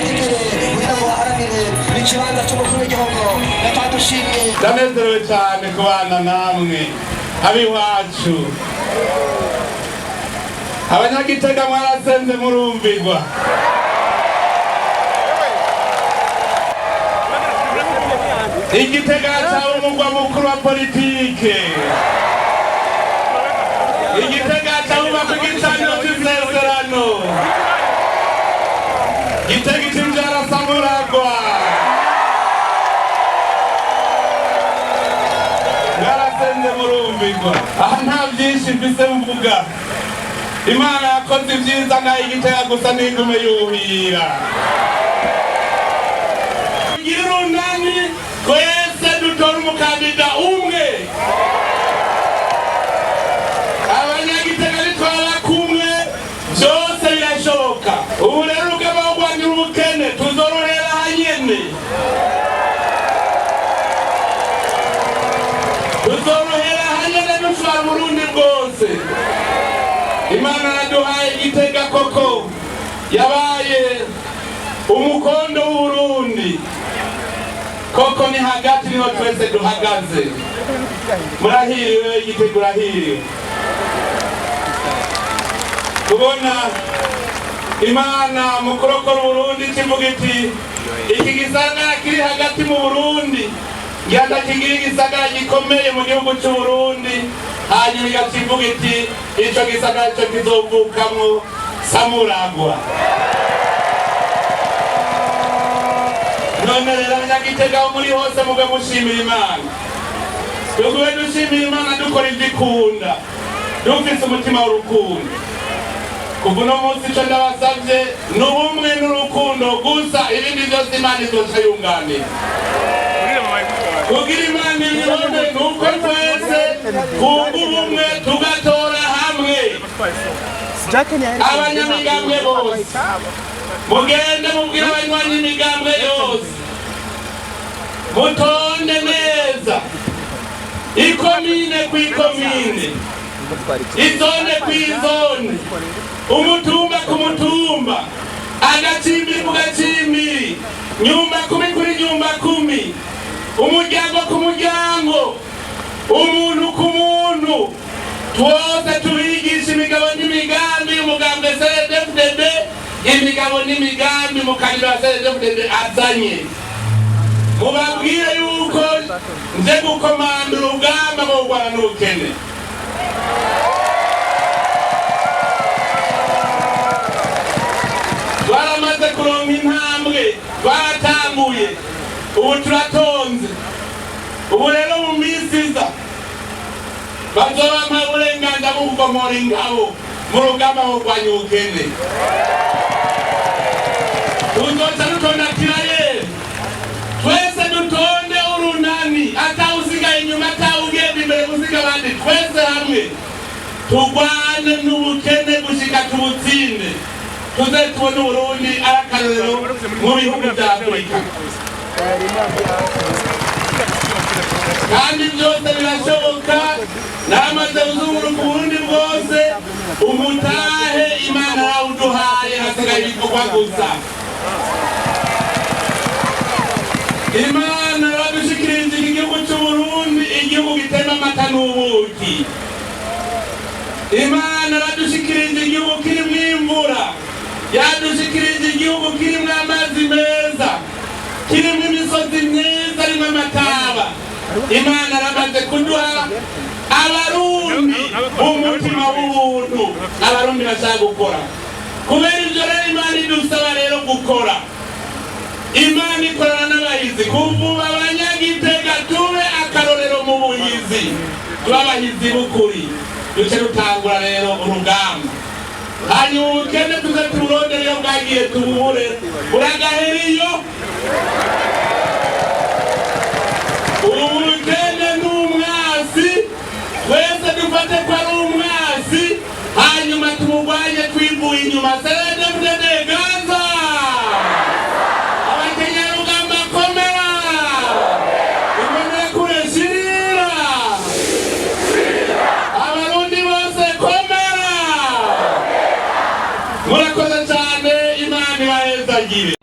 gushyira imbere kugira ngo baharanire ikibanza cy'umukuru w'igihugu. Reka dushimye. Ndanezerewe cyane kubana namwe, ab'iwacu Abanyagitega. Mwarasenze murumvigwa. Igitega caba umugwa mukuru wa politike, Igitega cawubakwa igicaniro c'isezerano, Gitega ic'ivyara Samuragwa. Mwarasenze murumvigwa. Aha nta byinshi mfise mvuga. Imana yakoze ibyiza ngaho Igitega gusa n'ingume yuhira. Tugire urunani twese, dutora umukandida umwe. Abanyagitega nitwaba kumwe byose birashoboka. Ubu rero urugamba rwo kurwanira ubukene tuzorohera hanyene, tuzorohera hanyene, dushobora Burundi bwose. Imana yaduhaye Igitega koko yabaye umukondo w'Uburundi, koko ni hagati, niho twese duhagaze. Murahiriwe, Igitega urahiriwe kubona Imana mu kurokora Uburundi kivuga iti: "Iki gisagara kiri hagati mu Burundi ngihata kigira igisagara gikomeye mu gihugu c'Uburundi." Hanyuma igakivuga iti: "Ico gisagara co kizovukamwo Samuragwa." None rero Abanyagitega aho muri hose muge mushimira Imana. Tugume dushimira Imana, dukora ivyo ikunda, dufise umutima w'urukundo. Kuva uno munsi ico ndabasavye ni ubumwe n'urukundo gusa, ibindi vyose Imana izoca yunganira. Kugira Imana ibibone ni uko twese twunga ubumwe, tugatora hamwe. Abanyamigambwe bose mugende mubwire abanywanyi imigambwe yose mutonde neza, ikomine ku ikomine, izone ku izone, umutumba ku mutumba, agacimbiri ku gacimbiri, nyumba kumi kuri nyumba kumi, umuryango ku muryango, umuntu ku muntu, twose tubigisha imigabo n'imigambi y'umugambwe CNDD-FDD, imigabo n'imigambi mukandida wa CNDD-FDD azanye. Mubabwire yuko nje gukomanda urugamba rwo kurwana n'ubukene. Twaramaze kuronka intambwe, twaratanguye, ubu turatonze. Ubu rero mu minsi iza bazobampa uburenganzira bwo kugomora ingabo mu rugamba rwo kurwanya ubukene. Tuzoca dutonda tirailleurs, twese dutonde urunani, atawusigaye inyuma, atawugenda imbere gusiga abandi, twese hamwe turwane n'ubukene gushika tubutsinde, tuze tubone Uburundi ari akarorero mu bihugu vya Afurika. Kandi byose birashoboka. Namaze kuzunguruka Uburundi bwose, umutahe Imana yarawuduhaye, hasigaye ibikorwa gusa. Imana yaradushikirije iki gihugu c'Uburundi, igihugu gitema amata n'ubuki. Imana yaradushikirije igihugu kirimwo imvura, yadushikirije igihugu kirimwo amazi meza, kirimwo imisozi myiza arimwo amataba. Imana yaramaze kuduha Abarundi umutima w'ubuntu, Abarundi bashaka gukora. Kubera ivyo rero Imana idusaba rero gukora. Imana ikorana n'abahizi. Kuva ubu Abanyagitega tube akarorero mu buhizi, tube abahizi b'ukuri, duce dutangura rero urugamba. Hanyuma ubukene tuze tuburondere iyo bwagiye, tububure. Buragahera iyo. Ubukene ni umwasi, twese dufate ko ari umwasi, hanyuma tumurwanye twivuye inyuma. CNDD-FDD ganza! Abakenyarugamba komera! Imbonerakure shirira! Abarundi bose komera! Murakoze cyane, Imana ibahezagire.